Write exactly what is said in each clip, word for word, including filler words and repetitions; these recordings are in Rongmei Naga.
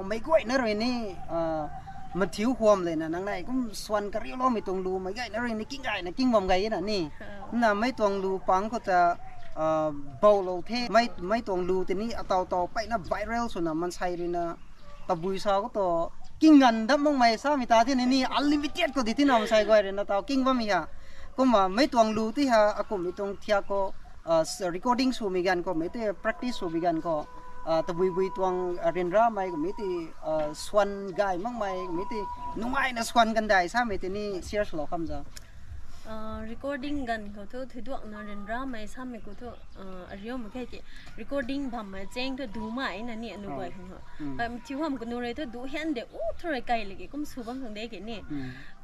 Meic guayna rui ni, ah, mathiu huam lena nang nai kum swan kariuloumei tuang lu meic guayna rui ni king gayna king bam gay na ni. Na mei tuang lu pang khou ta, ah, boulou the, mei, mei tuang lu tini ataw taw peyna viral swna mansei rui na tabui sa khou tu king ngan dam makmei samei ta the ni ni, unlimited khou di tina mansei guay rui na taw king bammei ha. Kumna mei tuang lu ti ha, akumhmei tuang thiak khou, ah, s-, recording swmei ganv khou, mei ti practice swmei ganv khou, ah, tabui bui tuang, ah, ryanramei kummei ti, ah, swan gay makmei kummei ti nungaina swan kandai samei tini share swlou kham za. Ah, recording ganv khou thu thuiduakna ryanramei samei khou thu, ah, ariu mak khe ki, recording bammei cheng thu dumei na ni anu guay khang ho. Thiu ham kanu rui thu du hian de u thu rui kai laki kum sw bam khang de ki ni.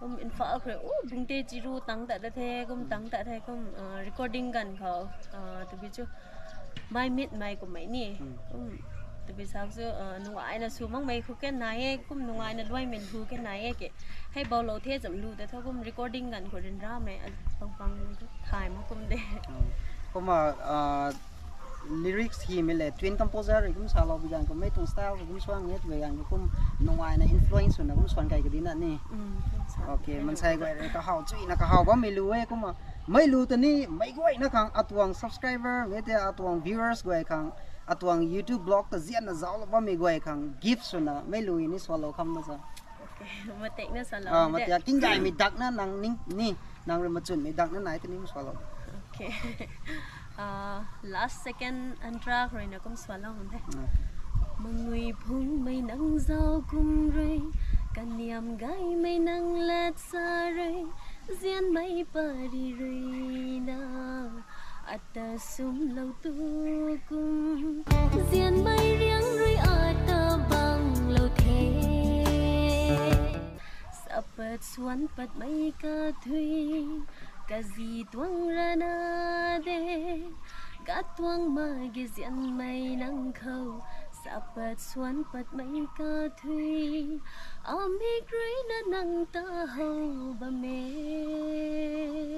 Kum Imphal khou rui u bungte chiru tang ta ta the, kum tang ta the, kum, ah, recording ganv khou, ah, tabui chu mei mitmei kummei ni. Kum tabui sak chu, ah, nungaina sw makmei khou kan nai e, kum nungaina luaimei hu kan nai e ki. Hei boulou the zam lu ta thu kum recording ganv khou ryanramei, ah, pang pang thu thay mak kum de. Kumna, ah, lyrics himei le twin composer rui kum salou bi ganv khou mei tuang style khou kum swan nge twbei ganv khou kum nungaina influence swna kum swan kai kadi na ni. Okay, mansei guay rui kahaw chuina kahaw bammei lu e kumna. Mei lu ta ni mei guayna khang atuang subscriber mei ti atuang viewers guay khang, atuang YouTube vlog ta zianna zauclou bammei guay khang gift swna mei lu ni swalou kham na sa. Matekna salou. Ah, matek king gaymei dakna nang ning ni, nang rui machunmei dakna nai tini swalou. Okay. Ah, last second antra rui na kum swalou de. Mangui phungmei nang zau kum rui, kaniam gaymei nang lat sa rui, zianmei pari rui na ata sumlou tu kum, zianmei riang rui ata banglou the. Sapat swan patmei kathui, kazi tuang rana de, katuang ma ge zianmei nang khou. Sapat swan patmei kathui, amik rui na nang ta how bammei.